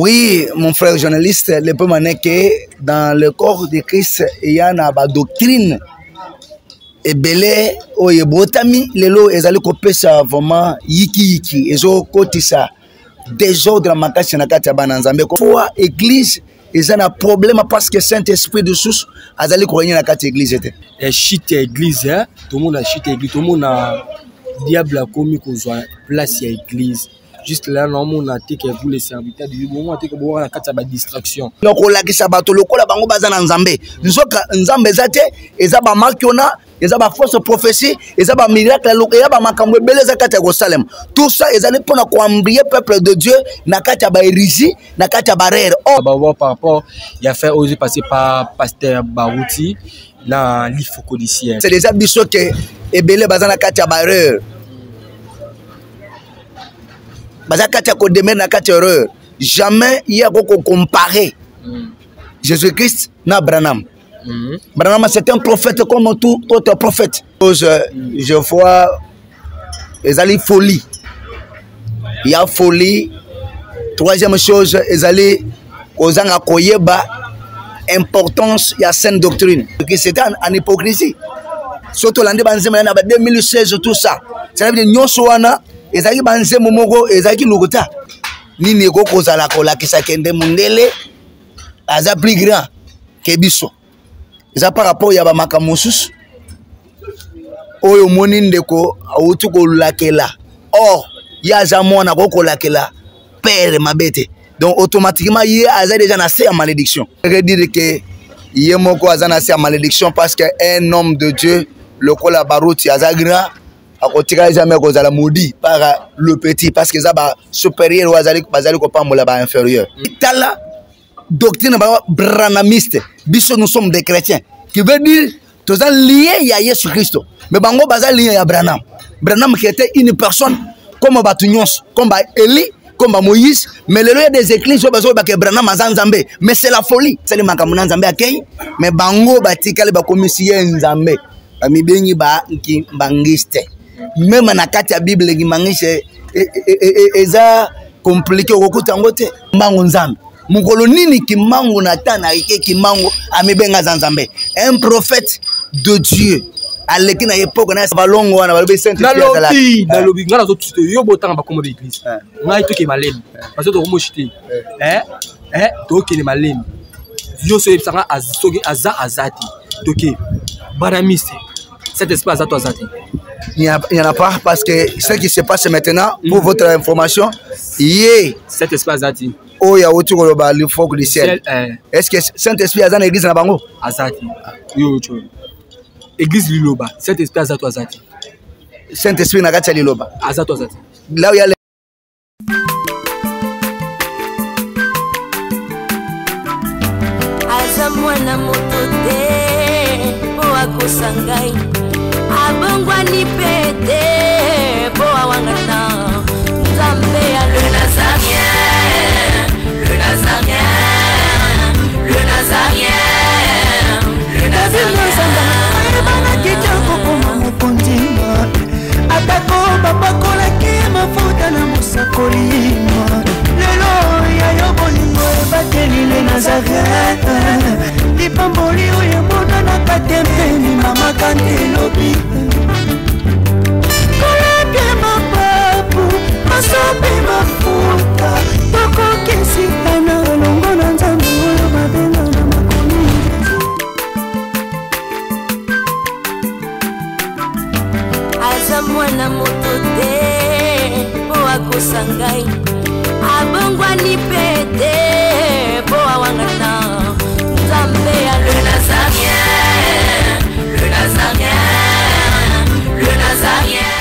Oui, mon frère journaliste, le problème est que dans le corps de Christ, il y a une doctrine ebele oyo ebotami lelo ezali kopesa vraiment yikiyiki ezokotisa désordre makasi na kati ya bana nzambe foi église eza na problème parce que saint esprit lisusu azali korenye na kati ya église te. Eh, chute ya église eh? Tomona chute ya église, tomona diable akomi kozwa place ya église. Juste là, naomona te ke vous les serviteurs de Dieu, bomona te ke bowaka na kati ya badistraction. Na kolakisa bato lokola bango baza na nzambe, nzoka nzambe eza te, eza bamarke wana, eza bafausse prophétie, eza bamiracle, eza bamakambo ebele eza kati ya kosalema. Tout ça ezali mpona koembrie peuple de Dieu na kati ya bahérésie, na kati ya barere. Oh. Ba, par rapport ya affaire oyo passé par pasteur Baruti na lifokodicien, c'est déjà biso ke ebele baza na kati ya barere, baza kati ya kodemere na kati ya erreur. Jamais ye akoki kocompare Jésus Christ na Branham. Branham, c'est un prophète comme tout autre prophète. Je vois ezali folie, ya folie. Troisième chose, ezali kozanga koyeba importance ya sainte doctrine. C'était en hypocrisie. Soki tolandi banzembo na ba 2016, tout ça, c'est-à-dire nyonso wana ezalaki banzembo moko ezalaki lokuta. Nini ekoki kozala kolakisa kende mondele aza plus grand ke biso? Eza par rapport ya bamakambo mosusu oyo omoni ndeko awuti kolakela. Or ye aza mwana, akoki kolakela père mabe te. Donc automatiquement ye aza déjà na se ya malédiction. Je dire que ye moko aza na se ya malédiction, parce que un homme de Dieu lokola Baruti aza grand, akotikala jamais kozala maudit par le petit, parce que eza basupérieur oyo bazali kopambola bainférieur. Tala doctrine ba branamiste, biso nous sommes des chrétiens, qui veut dire toza lié ya Yesu Kristo, mais bango baza lié ya Branham. Branham qui était une personne comme bato nyonso, comme ba Eli, comme ba Moïse. Mais lelo ya des églises oyo bazoyeba ke Branham aza nzambe, mais c'est la folie. Sali makambo na nzambe akei, mais bango batikali bakomisi ye nzambe, bamibengi ba kimbangiste. Meme na kati ya Bible, kimbangiste eza compliqué, okokuta yango te. Mbango nzambe mokolo nini Kimbangu na ta na eke Kimbangu amibenga aza nzambe? Un prophète de Dieu aleki na epoke na balongo wana, balobi saint Nalobi, nalobi, ngai nazotuta yo, botanga bakoma baeglise. Ngai tokende malemi parce que tokomoshi te, tokende malemi nyonso. Oyebisanga soki aza, aza te, toke banamiste. Cet esprit aza to aza te? Il n'y en a pas, parce que ce qui se passe maintenant, pour votre information, ye Cet esprit aza te. Oyo awuti koloba le folk du ciel, est ce que saint esprit aza na église na bango? Aza te. Yo tyo église liloba, cet esprit aza to aza te? Saint esprit na kati ya liloba? Aza to aza te? Là où il y a Aza mwana moto te mpo akosa ngai, abongwani mpe te mpo awangana nzambe ya le Nazarien, le Nazarien, le Nazarien, le Nazarien. Ayebanaki te kokoma mokonzi, atako bapakolaki mafuta na mosakoli. Lelo ya yo bolingo ebateli le Nazaret, lipamboli oyo emonanaka te mpeni mama kante elobi kolapie mapapu masope mafuta tokokisikana elongo na nzambe oyo babenga na makomi. Aza mwana moto te mpo akosa ngai, abongwani mpe te mpo awangana nzambe ya le Nazarien, le Nazarien, le Nazarien.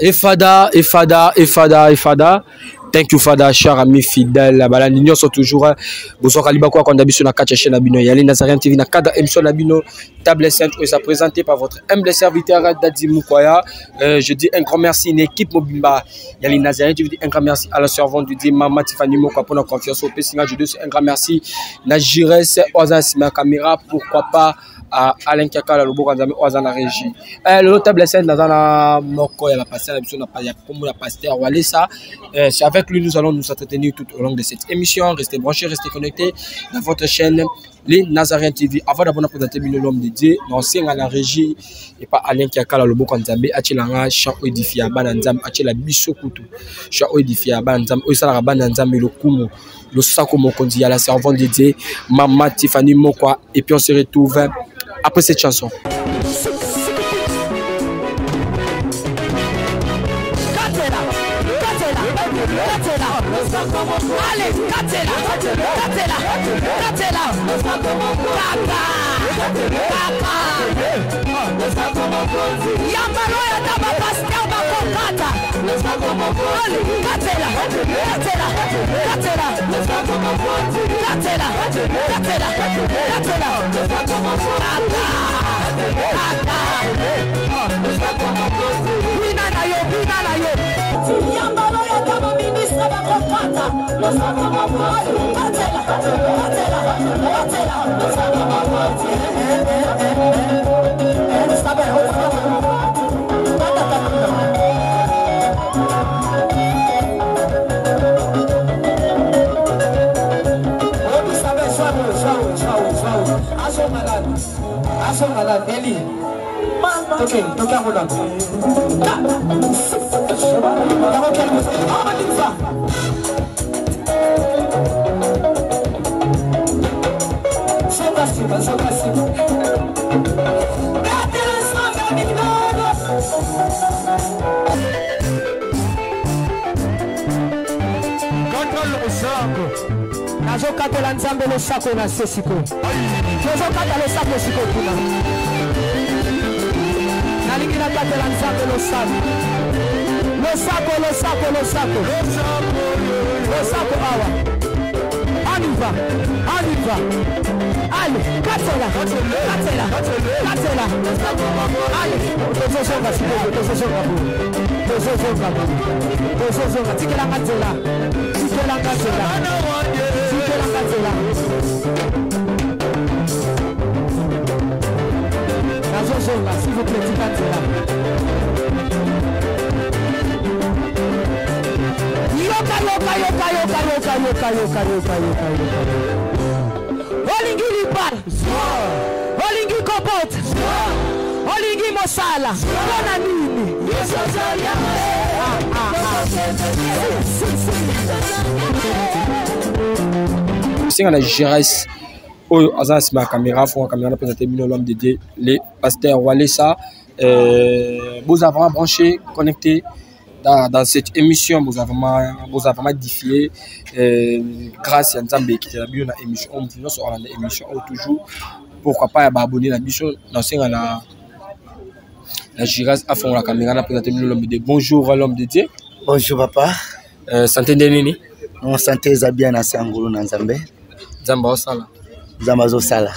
Efada, Efada, Efada, Efada. Thank you, Father, cher ami fidèle. Balandi nyonso toujours. Bozwaka libaku ya kolanda biso na kati ya chaîne na bino ya Nazarien TV na cadre émission na bino Table Sainte oyo eza présenté par votre humble serviteur Dadi Mukwaya. Je dis un grand merci une équipe mobimba ya les Nazarien TV, un grand merci à la servante du Dieu Mama Tiffany Mokwa pour la confiance au Pessinga. Je dis un grand merci na Jires oyo aza nsima ya caméra, pourquoi pas. À Alain Kiakala, loboko ya Nzambe oyo aza na régie. Lelo table scène naza na moko ya bapasteur na biso na ya kombo ya pasteur Walesa. C'est avec lui nous allons nous entretenir tout au long de cette émission. Restez branchés, restez connectés dans votre chaîne les Nazaréens TV. Avant d'abord présenter bino l'homme de Dieu, nasenga na régie et pas Alain Kiakala, loboko ya Nzambe, atielanga chant édifié ya bana Nzambe, atiela biso kutu chant édifié ya bana Nzambe oyo esalaka bana Nzambe lokumu. Losako mokonzi ya la servante de Dieu, Mama Tiffany Mokwa, et puis on se retrouve après cette chanson. Allez, katela, katela, katela, kaka, kaka. Yambalo ya taba pasteur bakokata. Allez, katela, katela, katela, katela, katela, katela, kaka, kaka. Bina na yo, bina na yo. Yambalo ya taba ministre bakokata. Katela, katela, katela. Nazokatela Nzambe losako na se sikoyo. Tozokata losako sikoyo kuna. Nalingi nakatela Nzambe losako, losako, losako, losako, losako awa. On y va, on y va. Allez, katela, katela, katela. Allez, tozozonga sikoyo, tozozonga boye, tozozonga boye, tozozonga. Tikelanga nzela, tikelanga nzela, tikelanga nzela. Nazozonga, s'il vous plaît, tika nzela. Yoka, yoka, yoka, yoka, yoka, yoka, yoka, yoka, yoka, yoka. Olingi libala, olingi kobota, olingi mosala, mpona nini? Ah, ah, ah. Si, si, si. Senga na Gérès oyo aza na nsima ya caméra, fonga caméra na présenter bino l'homme de Dieu, les pasteurs Walesa. Vous avez vraiment branché, connecté dans cette émission, vous avez vraiment édifié, grâce à Nzambe qui est la émission, on vous sur la émission toujours, pourquoi pas abonner la mission dans senga na Giras à fond la caméra na présenter l'homme de Dieu. Bonjour l'homme de Dieu. Bonjour papa. Santé nde nini? Non, santé eza bien na se ya ngolu na Nzambe. Nzambe aosala. Nzambe azosala,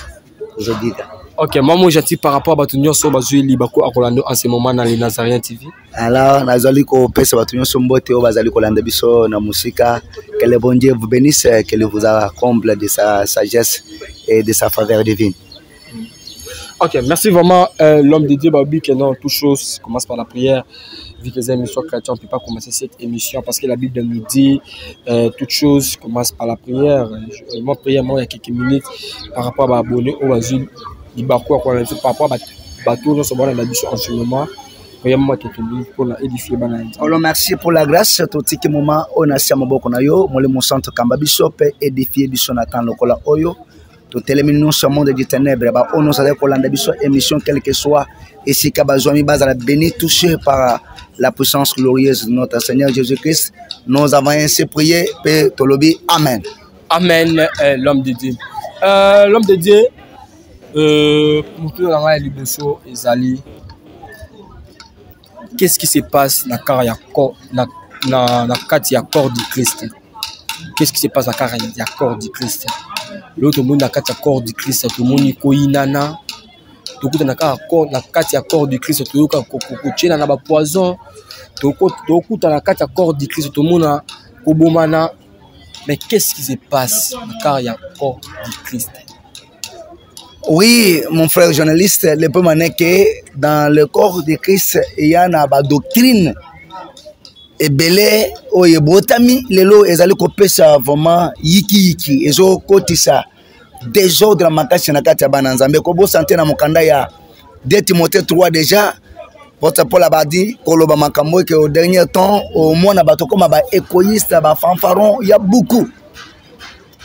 tozobika. Ok, moi, moi gentil par rapport à bato nyonso bazwi libaku akolanda en ce moment na les Nazaréens TV. Alors nazali kopesa bato nyonso mbote oyo bazali kolanda biso na mosika. Que le bon Dieu vous bénisse, que le vous comble de sa sagesse et de sa faveur divine. Ok, merci vraiment, l'homme de Dieu. Babi, que non, toute chose commence par la prière. Vu que les émissions chrétiennes, on ne peut pas commencer cette émission parce que la Bible nous dit toute chose commence par la prière. Moi, prière, moi, il y a quelques minutes par rapport à abonner au Basile, Libaku, par rapport à bateau, nous sommes dans la en ce moment. Prière, moi, quelques minutes pour la édifier. Alors, merci pour la grâce. Totiki moment, on a si maboko na yo, molimo santo kamba biso pe édifier biso na tan lokola oyo. Totelemi nyonso ya monde du ténèbre, baoyo nyonso azali kolanda biso émission, quel que soit esika bazwami, bazala béni, touché par la puissance glorieuse de notre Seigneur Jésus-Christ. Nous avons ainsi prié pe tolobi amen. Amen. L'homme de Dieu, l'homme de Dieu, motu na ngai ya liboso ezali: qu'est-ce qui se passe na kara ya na kati ya corps du Christ? Qu'est-ce qui se passe na kara ya corps du Christ? Lelo tomoni na kati ya corps du Christ, tomoni koyinana, tokutana kaka na kati ya corps du Christ, toyoka kotiela na bapoison, tokuta na kati ya corps du Christ, tomona kobomana. Mais qu'est-ce qui se passe na kati ya corps du Christ? Oui, mon frère journaliste, le problème est que dans le corps de Christ, il y a na ba doctrine ebele oyo ebotami lelo ezali kopesa vraiment yikiyiki, ezokotisa désordre makasi na kati ya bana Nzambe. Kobosana te na mokanda ya 2 Timothée 3 déjà Apôtre Paul abadi koloba makambo ke au dernier temps omona bato koma ba égoïste, ba fanfaron, ya beaucoup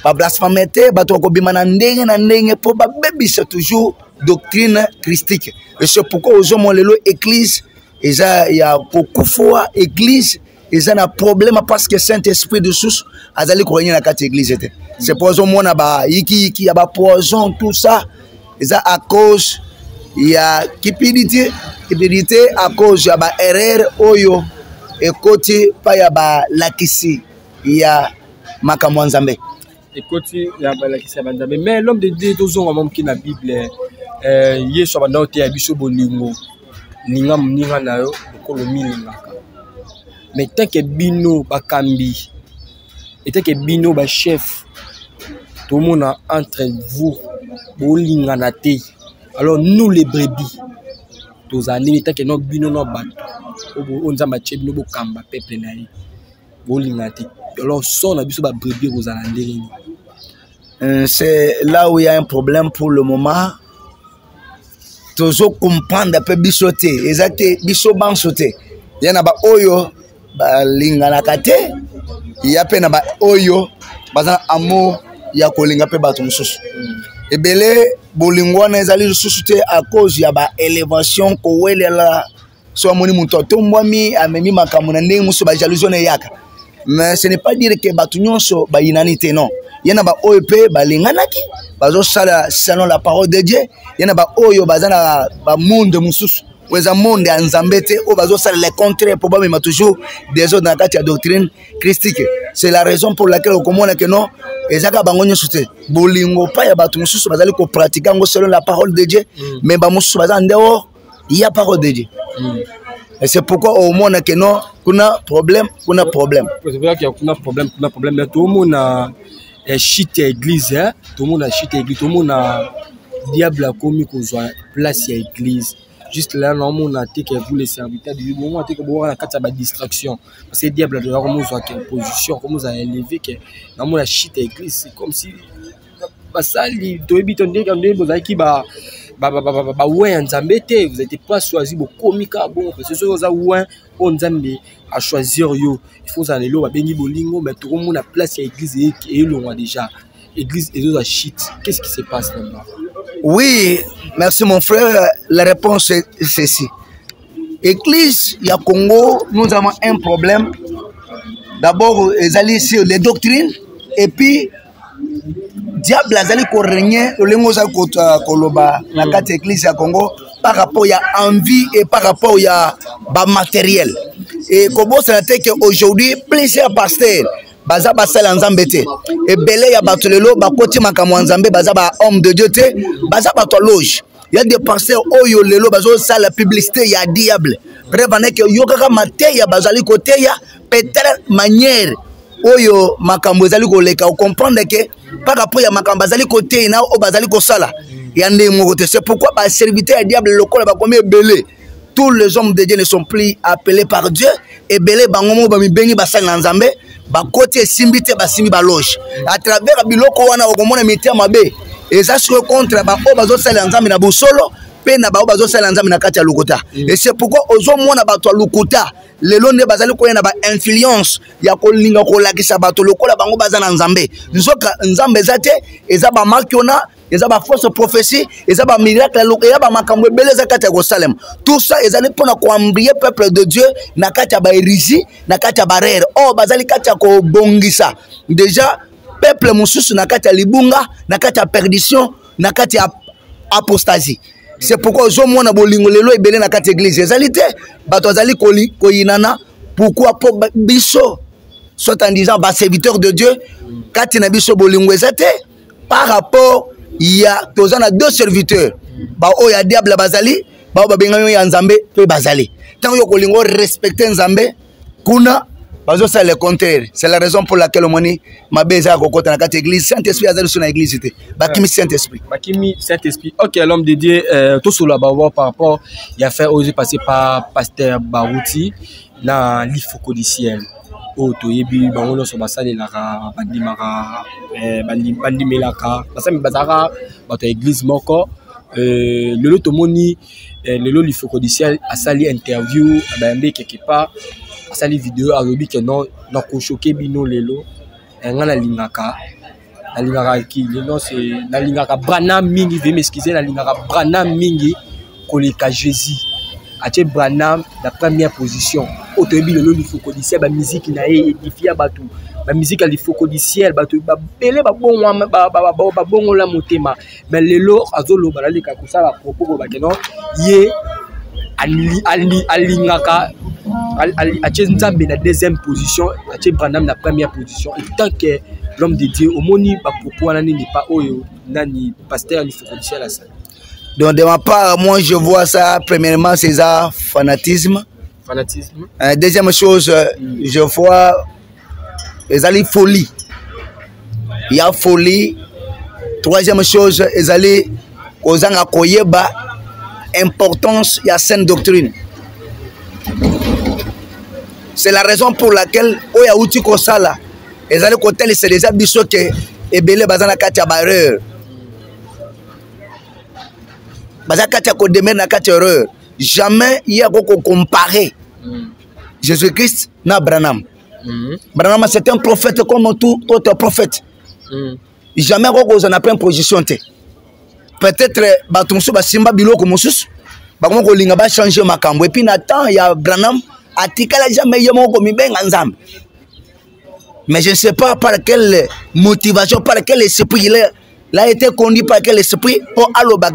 bablasphame te, bato bakobima na ndenge na ndenge mpo babebisa toujours doctrine christique. Et c'est pourquoi ozomona lelo église eza ya kokufa, église eza na problème parce que Saint Esprit lisusu azali korégner na kati ya église te. C'est pour ozomona bayikiyiki ya bapoison, tout ça eza à cause ya cupidité, cupidité à cause ya baerreur oyo ekoti pa ya balakisi ya makambo ya Nzambe. Ekoti ya balakisi ya banzambe. Mais l'homme de Dieu, tozonga mwa moke na Bible. Yesu abanda koteya biso bolingo, linga moninga na yo lokolo milingaka. Mais tant que bino bakambi, tant que bino bachef, tomona entre vous bolingana te, alors nous les brebis tozala ndenge? Tant que no bino no bato oyo Nzambe atie bino bokamba peuple na ye, bolingana te, alors sort na biso babrebis kozala ndenge nini? C'est là où il y a un problème pour le moment. Tozo comprendre mpe biso te, eza te biso banso te. Ya na baoyo balinganaka te, ya mpe na baoyo baza na amour ya kolinga mpe bato mosusu ebele. Bolingo wana ezali lisusu te à cause ya baélévation, kowelela. So amoni moto atombwami, amemi makambo na ndenge mosusu, bajalousie wana eyaka. Mais ce n'est pas dire que bato nyonso bayinani te, non. Ye na baoyo mpe balinganaki, bazosala selon la parole de Dieu. Ye na baoyo baza na bamonde mosusu oyo eza monde ya Nzambe te, oyo bazosala le contraire mpo bamema toujours désordre na kati ya doctrine christique. C'est la raison pour laquelle okomona ke non, eza kaka bango nyonso te. Bolingo pa ya bato mosusu bazali kopratiquer yango selon la parole de Dieu, mais bamosusu baza en dehors ya parole de Dieu. Et c'est pourquoi omona ke non, kuna problème, kuna problème. Kuna problème, kuna problème. Mais tomona chute ya église, tomona chute ya église, tomona diable akomi kozwa place ya église. Juste là, naomona te ke vous les serviteurs de Dieu, bomona te ke bokoka na kati ya badistraction, parce que diable adoka komozwa ke position, komozala élevé, ke naomona chute ya église. C'est comme si basali toyebi to ndenge ndenge bozalaki baoints ya Nzambe te, vous êtes pas choisi, bokomi kaka bongo. Parce que soki oza oint oyo Nzambe achoisir yo, il faut ozala lelo babengi bolingo. Mais tokomona place ya église eyelongwa déjà, église ezozwa shit. Qu'est-ce qui se passe là-bas? Oui, merci mon frère. La réponse est ceci: église ya Congo, nous avons un problème. D'abord ezali sur les doctrines et puis diable azali korégner lolenge ozali koloba na kati ya église ya Congo par rapport ya envie et par rapport ya bamatériel. Et kobosana te ke aujourd'hui plusieurs pasteurs baza basala ya Nzambe te. Ebele ya bato lelo bakoti makambo ya Nzambe, baza ba homme de Dieu te, baza bato ya loge. Ya des pasteurs oyo lelo bazosala publicité ya diable. Bref, aneke yo kaka mateya bazali koteya, peut-être manière oyo makambo ezali koleka, ocomprendre ke par rapport ya makambo bazali koteya na oyo bazali kosala ya ndenge moko te. C'est pourquoi baserviteur ya diable lokola bakomi ebele, tous les hommes de Dieu ne sont plus appelés par Dieu. Ebele bango moko bamibengi basali na Nzambe, bakoti esimbi te, basimbi baloge. À travers biloko wana okomona mitema mabe eza sikoyo contre baoyo bazosalela Nzambe na bosolo mpe na baoyo bazosalela Nzambe na kati ya lokuta. Et c'est pourquoi ozomona bato ya lokuta lelo nde bazali koya na bainfluence ya kolinga kolakisa bato lokola bango baza na Nzambe, nzoka Nzambe eza te. Eza bamarke wana, eza bafausse prophétie, eza bamiracle, eza bamakambo ebele eza kati ya kosalema. Tout ça ezali mpona koembrouiller peuple de Dieu na kati ya bahérésie, na kati ya baerreur oyo bazali kati ya kobongisa déjà peuple mosusu na kati ya libunga, na kati ya perdition, na kati ya apostasie. C'est pourquoi ozomona bolingo lelo ebele na kati ya église ezali te, bato azali koyinana. Pourquoi? Mpo biso soit en disant baserviteur de Dieu, kati na biso bolingo eza te par rapport ya toza na deux serviteurs: baoyo ya diable bazali, baoyo babengami ya Nzambe mpe bazali. Ntango yo kolinga orespecter Nzambe kuna, Bazosala le contraire. C'est la raison pour laquelle omoni mabe eza ya kokota na kati ya église. Saint Esprit aza lisusu na église te, bakimi Saint Esprit. Bakimi Saint Esprit. Ok, l'homme de Dieu, tosolola bango par rapport ya affaire oyo passé par pasteur Baruti na Lifoko du Ciel, oyo toyebi bango nyonso basalelaka, bandimaka, bandimelaka, basami, bazalaka bato ya église moko. Lelo tomoni, lelo Lifoko du Ciel asali interview, bayambi quelque part, asali video, alobi ke non, nakochoquer bino lelo, nga nalingaka ki lelo, c'est nalingaka Branham mingi, veuillez m'excuser, nalingaka Branham mingi koleka Jésus. Atie Branham na première position. Oyo toyebi lelo Lifoko du Ciel, bamusique na ye édifia bato, bamusique ya Lifoko du Ciel, bato babele babongola motema. Mais lelo azoloba, naleka kosala propos kolobake non, ye alingaka, atie Nzambe na deuxième position, atie Branham na première position. Et tant que l'homme de Dieu, omoni bapropos wana nini pa oyo nani pasteur Lifoko du Ciel asali? Donc de ma part, moi je vois ça, premièrement, c'est ça, fanatisme. Fanatisme. Deuxième chose, je vois ezali folie. Il y a folie. Troisième chose, ezali kozanga koyeba importance ya sainte doctrine. C'est la raison pour laquelle oyo auti kosala ezali kotalisa déjà biso ke ebele baza na kati ya baerreur, baza kati ya kodemere na kati ya erreur. Jamais ye akoki kocomparer Jésus-Christ na Branham. Branham, c'est un prophète comme tout autre prophète. Jamais akoki kozala na pleine position te. Peut-être bato mosusu basimba biloko mosusu, bakomi kolinga bachange makambo. Et puis na temps ya Branham, atikala jamais ye moko komibenga Nzambe. Mais je ne sais pas par quelle motivation, par quel esprit il a été conduit, par quel esprit mpo aloba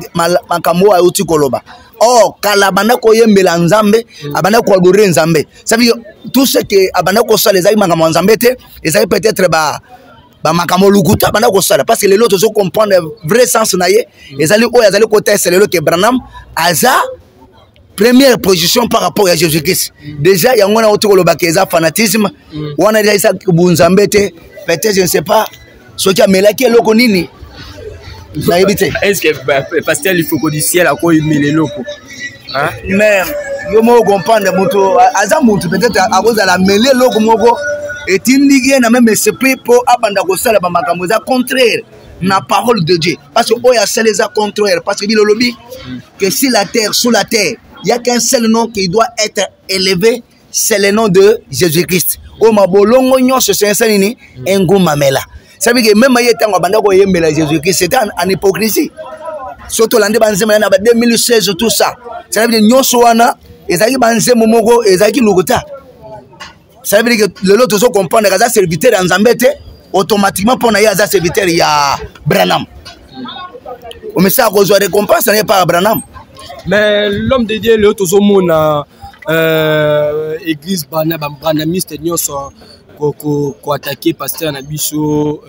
makambo oyo auti koloba. Or kala abanda koyembela Nzambe, abanda koadorer Nzambe. Ça veut dire tout ce que abanda kosala ezalaki makambo ya Nzambe te, ezalaki peut-être ba bamakambo lokuta abanda kosala. Parce que lelo tozo comprendre vrai sens na ye, ezali oyo azali kotesa lelo ke Branham aza première position par rapport à Jésus-Christ. Déjà yango wana oti kolobaka eza fanatisme. Wana déjà eza bunzambe te. Peut-être, je ne sais pas soki amelaki eloko nini, nayebi te. Est ce que pasteur Lifoko du Ciel akoyemela eloko? Mais yo moko comprendre, moto aza motu, peut-être akozala ameli eloko moko etindiki ye na même esprit mpo abanda kosala bamakambo eza contraire na parole de Dieu. Parce que oyo asala eza contraire, parce que bilolobi que si la terre, sous la terre, il y a qu'un seul nom qui doit être élevé, c'est le nom de Jésus-Christ. Oyo mabolongo nyonso esengesa nini engumamela. Ça veut dire que même ye ntango abanda koyembela Jésus-Christ, c'était en hypocrisie. So tolandi banzembo na ba 2016, tout ça, ça veut dire nyonso wana ezalaki banzembo moko ezalaki lokuta. Ça veut dire que lelo tozo comprendre aza serviteur ya Nzambe te. Automatiquement mpo na ye aza serviteur ya Branham, omesaka kozwa récompense na ye par Branham. Mais l'homme de Dieu, lelo tozomona église bana babranhamiste nyonso koattaquer pasteur na biso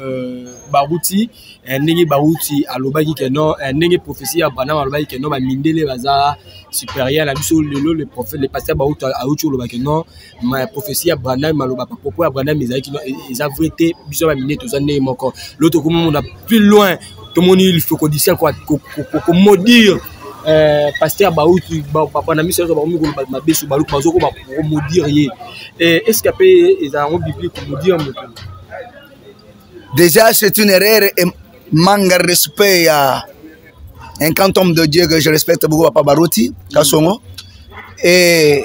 Baruti, ndenge Baruti alobaki ke non, ndenge prophétie ya Branham alobaki ke non, bamindele baza supérieur na biso. Lelo le prophète, le pasteur Baruti auti olobaki non, ma prophétie ya Branham, maloba propos ya Branham ezalaki non, eza vrai te, biso bamindele toza ndenge moko. Lelo tokomomona plus loin, tomoni Lifoko du Ciel komaudire pasteur Baruti, bana miso nyonso bakomi koloba mabe so Baruti, bazokoma komaudire ye. Est ce que mpe eza yango biblique, komaudire moto? Déjà, c'est une erreur et manque de respect à un grand homme de Dieu que je respecte beaucoup, Papa Baruti Kasongo. Et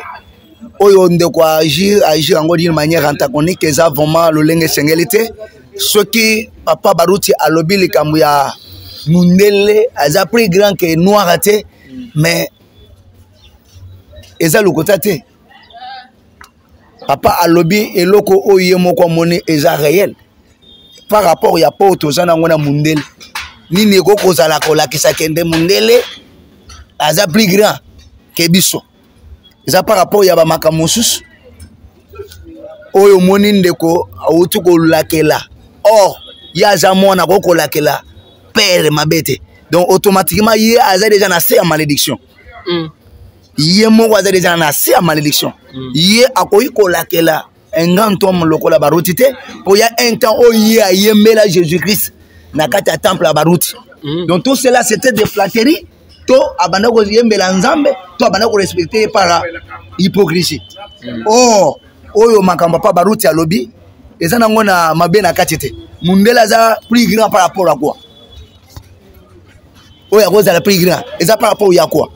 oyo ndeko agir yango d'une manière antagonique, eza vraiment lolenge esengeli te. Soki Papa Baruti alobi likambo ya mundele aza plus grand que noir te, mais eza lokota te. Papa alobi eloko oyo ye moko amoni eza réel par rapport ya po toza nango na mundele. Nini ekoki kozala kolakisa kende mundele aza plus grand ke biso? Eza par rapport ya bamakambo mosusu oyo omoni ndeko awuti kolakela. Or ye aza mwana, akoki kolakela père mabe te. Donc automatiquement ye aza déjà na se ya malédiction. Ye moko aza déjà na se ya malédiction. Ye akoki kolakela. Un grand homme lokola Baruti te, po ya un temps oyo ye ayembela Jésus Christ na kati ya temple ya Baruti. Donc tout cela, c'était des flatteries, to abanda koyembela Nzambe, to abanda korespecte ye par hypocrisie. Or oyo makambo pa Baruti alobi eza nango na mabe na kati te. Mundele aza plus grand par rapport à quoi? Oyo akozala plus grand eza par rapport ya quoi?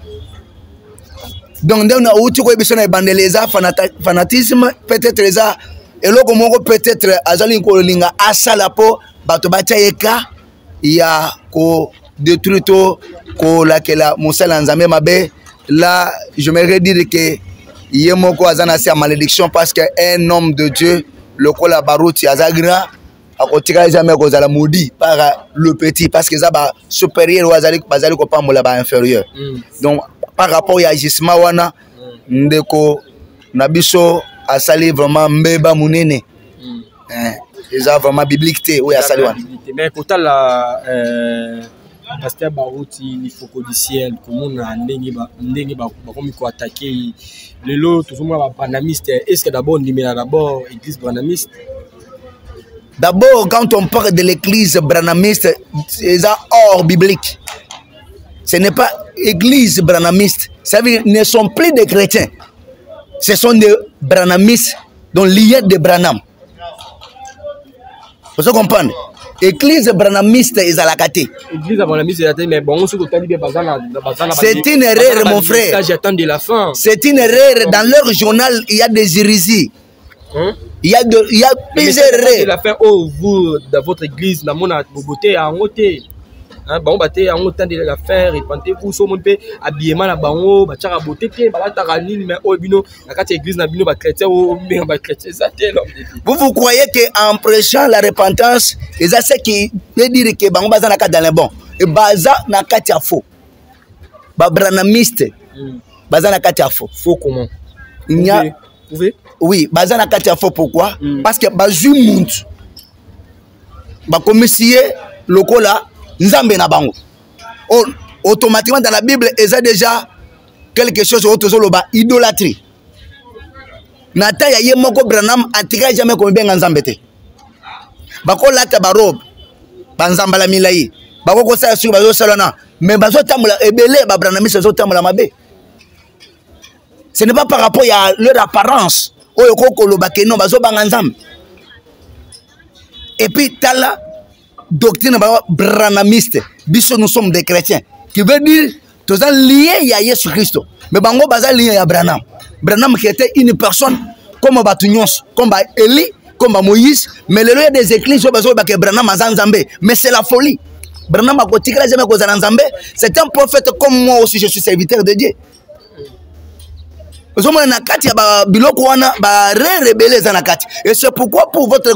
Donc nde nauti koyebisa na ebandeli, eza fanatisme, peut-être eza eloko moko, peut-être azali kolinga asala mpo bato batia ye ka ya kodétruire to kolakela mosala ya Nzambe mabe. Là, j'aimerais dire que ye moko aza na se ya malédiction, parce que un homme de Dieu lokola Baruti aza grand, akotikala jamais kozala maudit par le petit, parce que eza basupérieur oyo bazali kopambola bainférieur. Donc par rapport ya agissement wana, ndeko na biso asali vraiment mbeba monene. Eza vraiment biblique te oyo asali wana. Mais kotala pasteur Baruti Lifoko du Ciel, komona ndenge bakomi koattaquer ye lelo, tozomona babranhamiste. Est ce que d'abord ndimela d'abord église branhamiste? D'abord, quand on parle de l'église branhamiste, c'est hors biblique. Ce n'est pas église branhamiste. Ça veut dire qu'ils ne sont plus des chrétiens. Ce sont des branhamistes, donc liés de Branham. Vous comprenez? Église branhamiste ezalaka te. Église branhamiste ezalaka te, mais bon, soki otali bien, baza na C'est une erreur, mon frère. J'attends de la fin. C'est une erreur. Dans leur journal, il y a des hérésies. Hein? Il y a plusieurs erreurs. De la fin, oh, vous, dans votre église, namona bobote yango te. Bango bate yango temps de la fin, repentez-vous. So mon mpe habillement na bango batiaka beauté te, balataka nini? Mais oyo bino na kati ya église na bino, bachrétien, oyo obenga bachrétien, eza te, l'homme de Dieu. Vous, vous croyez qu'en prêchant la repentance, eza ce qui veut dire que bango baza na kati dans le bon et baza na kati ya faux. Babranhamiste baza na kati ya faux. Faux comment? Il n'y a Pouvez? Oui, baza na kati ya faux, pourquoi? Parce que bazwi muntu, bakomisi ye lokola Nzambe na bango. Oh, automatiquement, dans la Bible eza déjà quelque chose oyo tozoloba idolâtrie. Na ta ya ye moko Branham atikali jamais komibenga Nzambe te. Bakolata barobe, banzambala milai, bakokosala soki bazosala na, mais bazotambola ebele, babranhamiste bazotambola mabe. Ce n'est pas par rapport ya leur apparence oyo kokoloba ke non, bazobanga Nzambe. Et puis tala doctrine ba branhamiste. Biso, nous sommes des chrétiens, qui veut dire toza lié ya Yesu Kristo, mais bango baza lié ya Branham. Branham qui était une personne comme bato nyonso, comme ba Eli, comme ba Moïse. Mais lelo ya des églises oyo bazoloba ke Branham aza Nzambe, mais c'est la folie. Branham akotikala jamais kozala Nzambe. C'est un prophète comme moi aussi, je suis serviteur de Dieu. Ozomona na kati ya biloko wana barere ebele eza na kati. Et c'est pourquoi, pour votre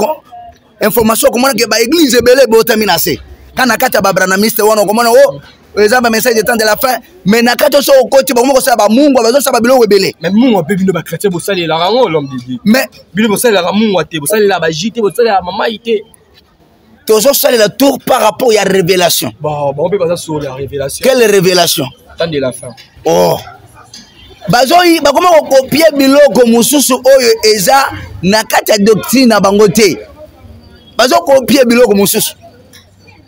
information, okomona ke baéglise ebele ebotami na se ka na kati ya babranhamiste wana. Okomona o eza bamessage de temps de la fin, mais na kati oso okoti, bakoma kosala bamungu, bazosala babiloko ebele. Mais mungu mpe bino bachrétien bosalelaka yango, l'homme de Dieu? Mais bino bosalelaka mungu te, bosalelaka baji te, bosalelaka mamai te. Tozosalela tour par rapport ya révélation. Bon, bango mpe baza sur la révélation. Quelle révélation? Temps de la fin. Oh, bazoi bakoma kocopier biloko mosusu oyo eza na kati ya doctrine na bango te. Bazocopier biloko mosusu.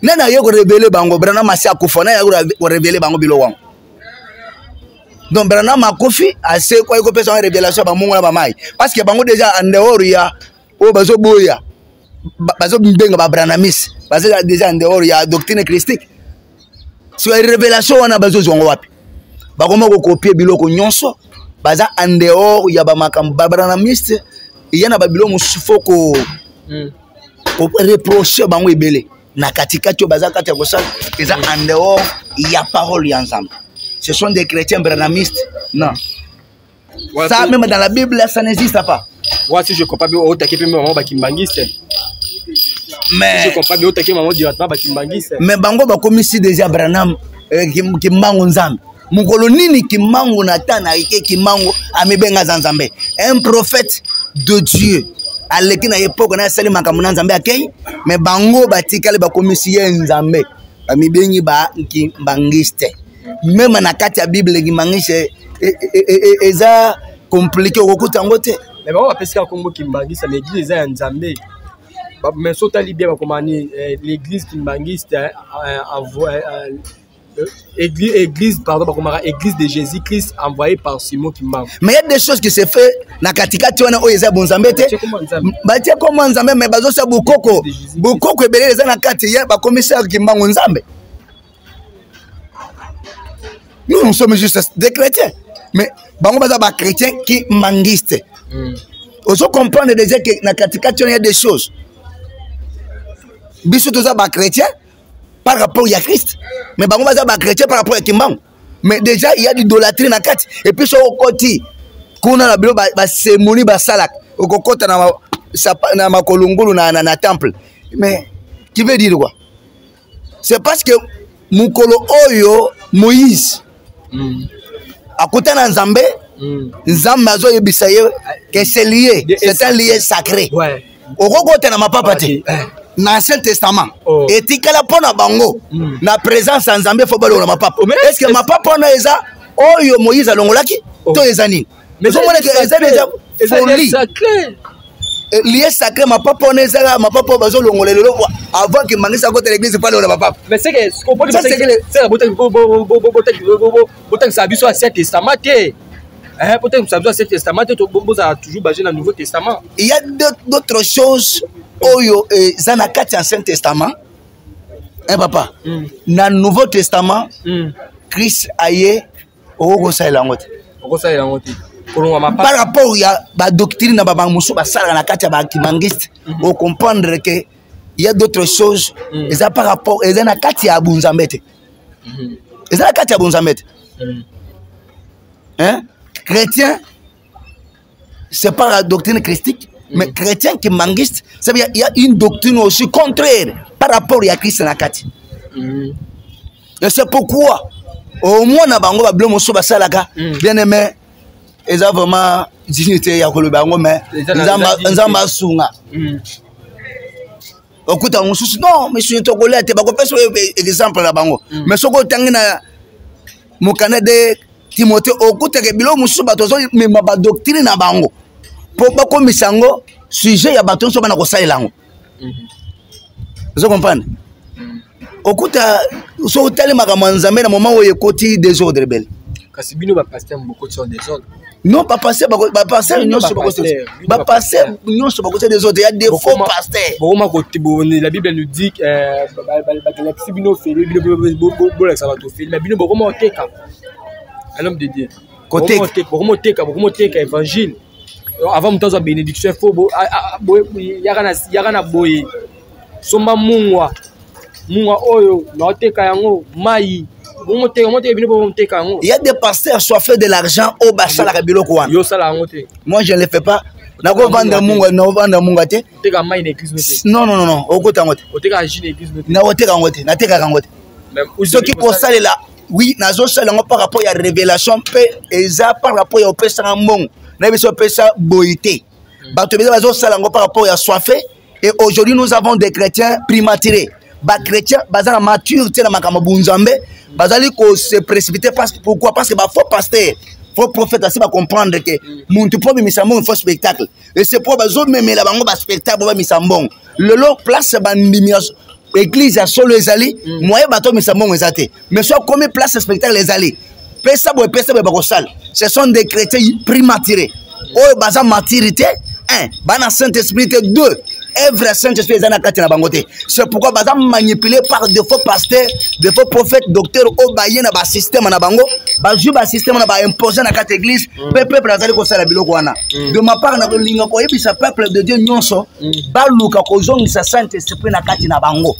Nani aye korévéler bango? Branham asi akufa. Nani aye korévéler bango biloko yango? Donc Branham akufi, asekwa, ye kopesa bango révélation ya bamongo na bamai, parce que bango déjà en dehors ya oyo bazoboya, bazobenga babranhamiste, baza déjà en dehors ya doctrine christique. So révélation wana bazozwa yango wapi? Bakoma kocopier biloko nyonso, baza en dehors ya bamakambo. Babranhamiste eya na babiloko mosusu, fo ko reproche bango ebele na katikati oyo baza kati ya kosala eza en dehors ya parole ya Nzambe. Ce sont des chrétiens branhamistes, non? Ouais, ça, même dans la Bible, ça n'existe pas. Ouais, si je comprends bien, otake mpe mama bakimbangiste. Mais si je comprends bien, otake mama directement bakimbangiste. Mais bango bakomisi déjà Branham Kimbangu Nzambe. Mokolo nini Kimbangu na ta na eke Kimbangu amibenga aza Nzambe? Un prophète de Dieu aleki na époque na, asali makambo na Nzambe, akei, mais bango batikali bakomisi ye Nzambe, bamibengi bakimbangiste. Même na kati ya Bible, kimbangiste eza compliqué, okokuta yango te. Mais bango bapesi kaka nkombo kimbangiste, mais église eza ya Nzambe. Mais so otali bien, bakoma ni l'église kimbangiste, église, pardon, bakomaka Église de Jésus Christ envoyé par Simon Kimbangu. Mais il y a des choses qui se fait na katikati wana oyo eza bonzambe te. Batie kombo Nzambe, mais bazosala bokoko. Bokoko ebele eza na kati ya bakomisa Kimbangu Nzambe. Nous, nous sommes juste des chrétiens, mais bango baza bachrétien kimbangiste. Ozo comprendre déjà que na katikati wana y a des choses. Biso toza bachrétien par rapport ya Christ, mais bango baza bachrétien par rapport ya Kimbangu. Mais déjà il y a d'idolâtrie na kati. Et puis soki okoti kuna na bilo basemoni basalaka, okokota na makolo ngulu na temple. Mais qui veut dire quoi? C'est parce que mokolo oyo Moïse akuta na Nzambe, Nzambe azoyebisa ye que c'est lié, c'est un lieu sacré. Okokota na mapapa te. Na Ancien Testament etikala mpo na bango na présence ya Nzambe, fo balongola mapapa. Est ce que mapapa wana eza oyo Moïse alongolaki to eza nini? Ozomona ke eza déjà folie. Lieu sacré, mapapa wana ezaka mapapa oyo bazolongola lelo. Avant ke mangisa akota l'église, po alongola mapapa. Mais c'est que botangisa biso Ancien Testament te, botangisa biso Ancien Testament te, bozala toujours basé na Nouveau Testament. Il y a d'autres choses oyo eza na kati ya Ancien Testament, hein, papa. Na Nouveau Testament, Christ aye, okoki kosalela yango te. Okosalela yango te, kolongwa mapapa. Par rapport ya badoctrine na babango mosusu basalaka na kati ya bakimbangiste, ocomprendre que il y a d'autres choses eza par rapport, eza na kati ya bunzambe te, eza na kati ya bunzambe te, hein? Chrétien, c'est pas la doctrine christique, mais chrétien kimbangiste, ça veut dire il y a une doctrine aussi contraire par rapport ya Christ na kati. Et c'est pourquoi au moins na bango babilo mosusu basalaka, bien aimé, eza vraiment dignité ya koloba yango, mais Nzambe asunga. Okuta mosusu, non, misuni tokolia te, bakopesa oyo exemple na bango. Mais soki otangi na mokanda de Timothée, okutaka biloko mosusu bato bazomema badoctrine na bango mpo bakomisa yango sujet ya bato nyonso bana kosalela yango. Ozo comprendre? Okuta soki otali makambo ya Nzambe na moment oyo ekoti désordre ebele. Kasi bino bapasteur bokoti en désordre. Non, bapasteur, bapasteur nyonso, bapasteur nyonso bakoti désordre. Ya des faux pasteurs. Bokoma, la Bible nous dit, bakelakisi bino feli, bino bolakisa bato feli, mais bino bokoma oteka, un homme de Dieu. Bokoma oteka, bokoma oteka évangile. Avant moto azwa bénédiction, fo yaka na boye, somba mungwa, mungwa oyo naoteka yango, mai bomoteka, moteka, bino bomoteka yango. Il y a des pasteurs assoiffés de l'argent oyo basalaka biloko wana. Yo osala yango te? Moi, je ne le fais pas. Nakovanda mungwa, nakovanda mungwa te. Oteka mai na église te? Non, non, non, okota yango te. Oteka jus na église te? Nakoteka yango te, natekaka yango te. Soki kosalela, oui, nazosala yango par rapport ya révélation, mpe eza par rapport ya opesanga mbongo. Nayebi so opesa boyi te. Bato ebele bazosala yango par rapport ya soif. Et aujourd'hui, nous avons des chrétiens prématurés. Bachrétien baza na mature te na makambo bunzambe, bazali kose précipiter. Parce que pourquoi? Parce que bafaux pasteur, faux prophète asi bacomprendre ke muntu mpo bimisa mbongo, faux spectacle. Et c'est po bazomemela bango baspectacle, babimisa mbongo. Lelo place bandimi église ya solo ezali, moyen bato bamisa mbongo eza te. Mais so akomi place spectacle ezali, pesa boye, pesa boye, bakosala. Ce sont des chrétiens prématurés oyo baza maturité un bana Saint Esprit te, deux œuvre ya Saint Esprit eza na kati na bango te. C'est pourquoi baza manipulé par de faux pasteurs, de faux prophètes, docteurs oyo baye na basystème na bango, bazwi basystème na baimpose na kati église, mpe peuple azali kosala biloko wana. De ma part, nakolinga koyebisa peuple de Dieu nyonso, baluka kozongisa Saint Esprit na kati na bango,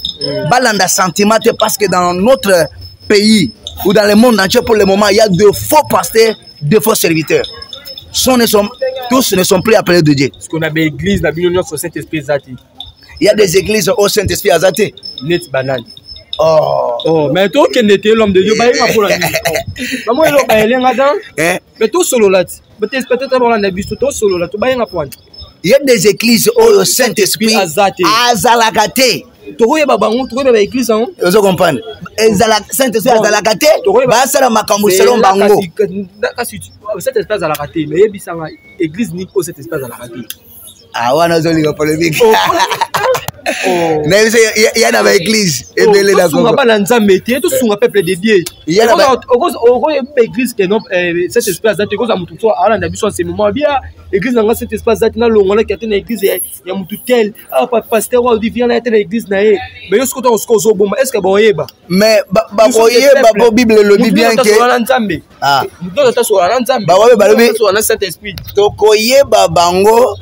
balanda sentiment te, parce que dans notre pays ou dans le monde entier, pour le moment, il y a de faux pasteurs, de faux serviteurs. Tous ne sont plus appelés de Dieu. Parce qu'on a des églises, la Bible nyonso Saint-Esprit eza te. Il y a des églises au Saint-Esprit aza te. Neti banani? Oh. Oh, mais tokende te, l'homme de Dieu, bayenga mpona nini? Bamo eloko bayelenga dan. Mais tosolola ti, peut-être bolanda biso, tosolola, tobayenga mpo wani. Il y a des églises oyo Saint-Esprit aza te. Azalaka te. Tokoyeba bango, tokoyeba baeglise yango. Ozo comprendre? Ezala Saint-Esprit azalaka te, basala makambo selon bango. Kasi Saint Esprit azalaka te, mais yebisanga église nini oyo Saint Esprit azalaka te? Ah, wana ozolinga polémique. Nayebi ya na baéglise ebele na Congo. Bana Nzambe te, tosunga peuple de Dieu. Okoyeba église ke non, Saint Esprit aza te. Kozwa motu mosusu alanda biso en ce moment bia église nanga Saint Esprit aza te, nalongolaki ate na église ya motu tel, pasteur oyo odi na ye te na église na ye. Mais yo soki otango soki ozobomba, est ce que baoyeba? Mais bakoyeba po Bible elobi bien ke Nzambe bakoyeba, balobi tokoyeba bango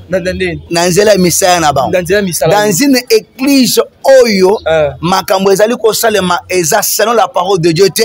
na nzela ya misala na bango. Dans une église oyo makambo ezali kosalema eza selon la parole de Dieu te,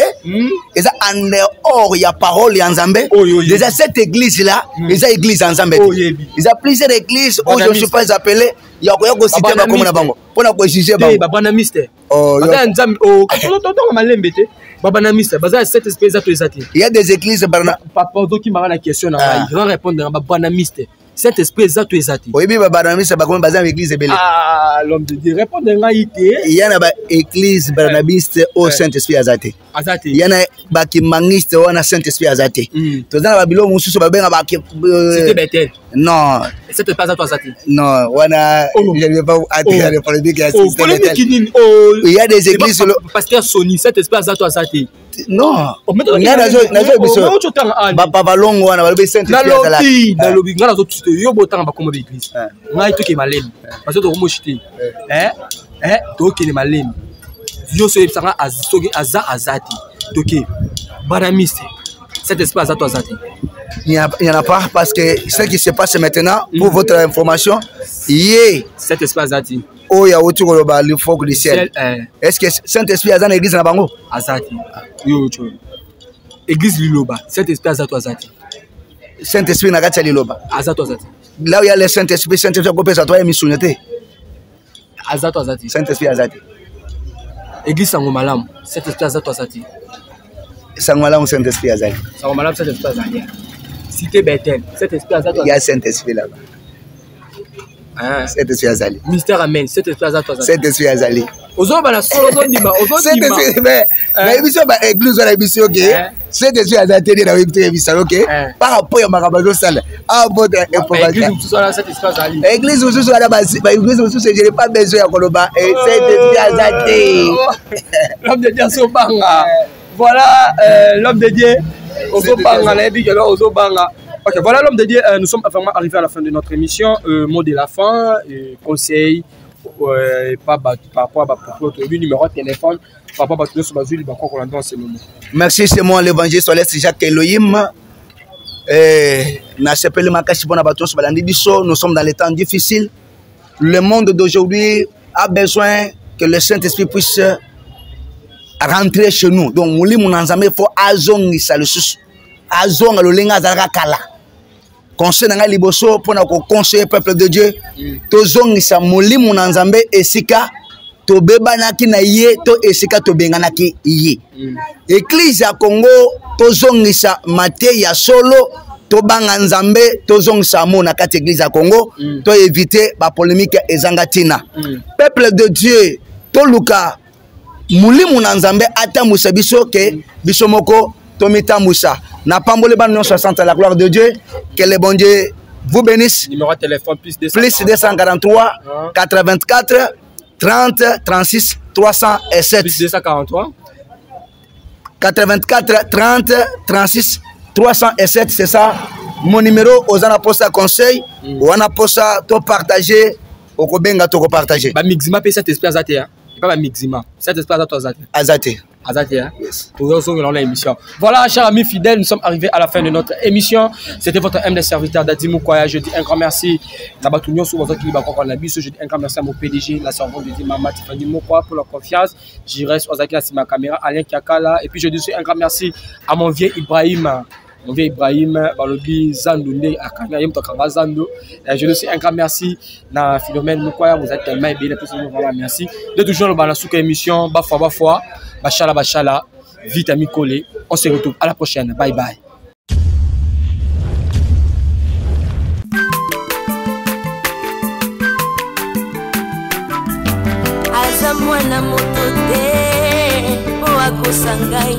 eza en dehors ya parole ya Nzambe, déjà cette église là eza église ya Nzambe te. Eza plusieurs églises oyo je ne suis pas appelé ya koya kociter bakombo na bango mpona kojuger bango. Babranhamiste baza ya Nzambe, totonga malembe te. Babranhamiste baza ya Saint Esprit eza to eza te? Il y a des églises barna. Papa, ozokimaka na question na ngai. Grand répondre na babranhamiste, Saint Esprit eza to eza te? Oyebi, babranhamiste bakomi baza na église ebele. Ah, l'homme de Dieu, répondre ngai te. Ya na baéglise branhamiste oyo Saint Esprit aza te. Aza te. Ya na bakimbanguiste wana Saint Esprit aza te. Toza na babiloko mosusu babenga ba Cité Bethel. Non. Saint Esprit aza to aza te? Non, wana je ne vais pas entrer dans les polémiques ya Cité Bethel. Il y a des églises. Pasteur Sony, Saint Esprit aza to aza te? Non, ngai nazo biso bapapa balongo wana balobi Saint Esprit azalaka. Nalobi, ngai nazo yo botanga bakoma baeglise, ngai toke malemi parce que tokomoshi te, tokende malemi. Nyonso oyebisanga soki aza, aza te. Toke branhamiste, Saint Esprit aza to aza te? Il n'y en a pas, parce que ce qui se passe maintenant, pour votre information, ye Saint Esprit aza te. Oyo awuti koloba le du ciel, est ce que Saint Esprit aza na église na bango? Aza te. Yo église Liloba, Saint Esprit aza to aza te? Saint Esprit na kati ya Liloba? Aza to aza te? Là où il y a le Saint Esprit, Saint Esprit akopesa to ya misunya te. Aza to aza te? Saint Esprit aza te. Église Sango Malamu, Saint Esprit aza to aza te? Sango Malamu, Saint Esprit azali. Sango Malamu, Saint Esprit azali. Cité Bethel, Saint Esprit aza to? Il y a Saint Esprit là-bas. Saint Esprit azali. Mystère Amen, Saint Esprit aza to aza? Saint Esprit azali. Ozoloba na solo, ozondima, ozondima. Nayebi so baéglise wana, yebi so ke Saint Esprit aza te nde nayebi te, yebisa ke par rapport ya makambo azosala a votre information, église mosusu wana, baéglise mosusu, je n'ai pas besoin ya koloba Saint Esprit aza te. L'homme de Dieu azobanga. Voilà, l'homme de Dieu ozobanga, nayebi ke ozobanga. Ok, voilà, l'homme de Dieu, nous sommes vraiment arrivés à la fin de notre émission. Mot de la fin, conseil, pas par rapport à bapropos, toyebi numéro de téléphone, papa, bato nyonso bazwi libakwa kolanda en ce moment. Merci, c'est moi l'évangéliste Olès Jacques Elohim. Nasepeli makasi mpona bato nyonso balandi biso. Nous sommes dans les temps difficiles. Le monde d'aujourd'hui a besoin que le Saint-Esprit puisse rentrer chez nous. Donc molimo na Nzambe fo azongisa lisusu, azonga lolenge azalaka kala. Conseil na ngai liboso mpona koconseiller peuple de Dieu, tozongisa molimo na Nzambe esika tobebanaki na ye to esika tobenganaki ye. Église ya Congo, tozongisa mateya ya solo, tobanga Nzambe, tozongisa mo na kati église ya Congo, toéviter bapolémique ezanga ntina. Peuple de Dieu, toluka molimo na Nzambe atambwisa biso ke biso moko tomitambwisa. Napamboli bana nyonso ya Centre la Gloire de Dieu. Que le bon Dieu vous bénisse. Numéro de téléphone, plus 243, plus 243 84 30 36 307. Plus 243 84 30 36 307, c'est ça mon numéro. Oza na posa conseil, wana posa to partager, okobenga, tokopartager. Bamixima mpe Saint Esprit aza te, epa bamixima Saint Esprit aza to aza te? Aza te. Aza te. Yes. Tozongela na émission. Voilà, chers amis fidèles, nous sommes arrivés à la fin de notre émission. C'était votre humble serviteur Dadi Moukwaya. Je dis un grand merci na bato nyonso bazwaki bakoko na biso. Je dis un grand merci à mon PDG, la servante de Dieu, Mama Tiffany Moukwaya, pour la confiance. Jires ozalaki na nsima caméra, Alain Kiakala. Et puis je dis aussi un grand merci à mon vieux Ibrahim, mon vieux Ibrahim balobi Zandu nde akanga ye, moto akanga Zandu. Je dis aussi un grand merci na Philomène Moukwaya. Vous êtes tellement ebele, plus vraiment merci de toujours loba na suka émission. Bafwa bafwa, bashala bashala, vite ami collé. On se retrouve à la prochaine. Bye bye. Aza mwana moto te mpo akosa ngai,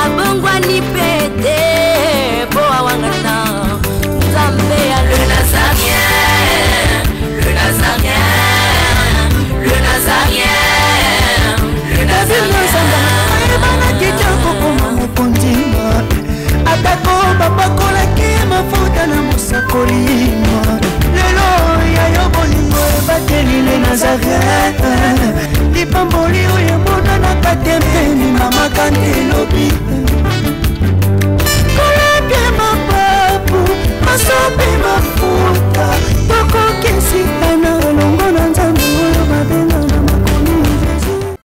abongwani mpe te mpo awangana Nzambe ya.